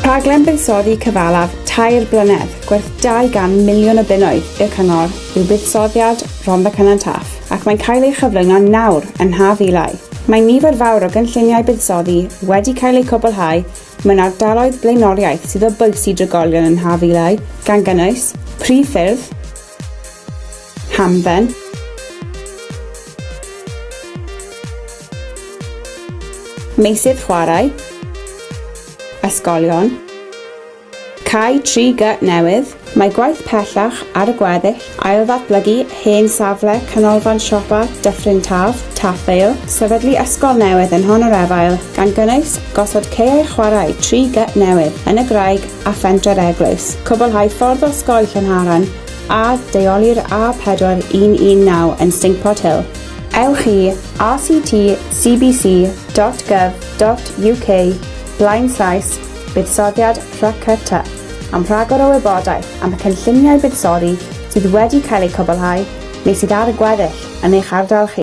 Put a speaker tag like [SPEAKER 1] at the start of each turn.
[SPEAKER 1] Rhaglen buddsoddi cyfalaf 3 blynedd gwerth 200 miliwn o bunnoedd i'r cyngor yw buddsoddiad Rhondda Cynon Taf, ac mae'n cael ei chyflwyno nawr yn Nhaf Elai. Mae nifer fawr o gynlluniau buddsoddi wedi cael eu cwblhau mewn ardaloedd blaenoriaeth sydd o bwys i drigolion yn Nhaf Elai, gan gynnwys prif ffyrdd, hamdden, meysydd chwarae, ysgolion, Cae 3G newydd, mae gwaith pellach ar y gweddill, ail-ddatblygu hen safle canolfan siopa Dyffryn Taf, Taff Vale, sefydlu ysgol newydd yn Nhonyrefail, gan gynnwys gosod caeau chwarae 3G newydd yn y Graig a Phentre'r Eglwys, cwblhau ffordd osgoi Llanharan a deuoli'r A4119 yn Stinkpot Hill. Ewch i rctcbc.gov.uk blaen slaes buddsoddiad RCT am rhagor o wybodaeth am y cynlluniau buddsoddi sydd wedi cael eu cwblhau neu sydd ar y gweddill yn eich ardal chi.